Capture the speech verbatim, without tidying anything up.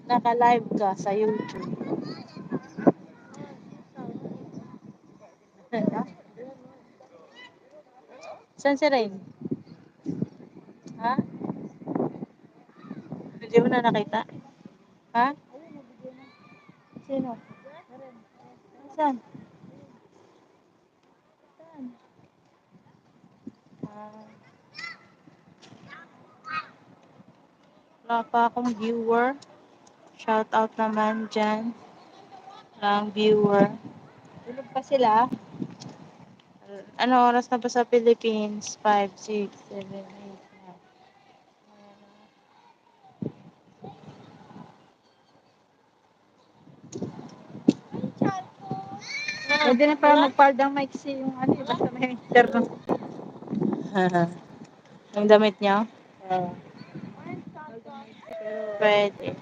Naka-live ka sa YouTube. San si Rain? Ha? Hindi mo na nakita? Ha? Sino? Saan? Saan? Ah. Wala pa akong viewer. Shout out naman dyan. Walang viewer. Tulog pa sila? Ano oras na ba sa Philippines? Five, six, seven, eight, nine. Pwede na para magpaldang maiksi yung ano, basta may terno. Yung damit niya? Oo. Pwede.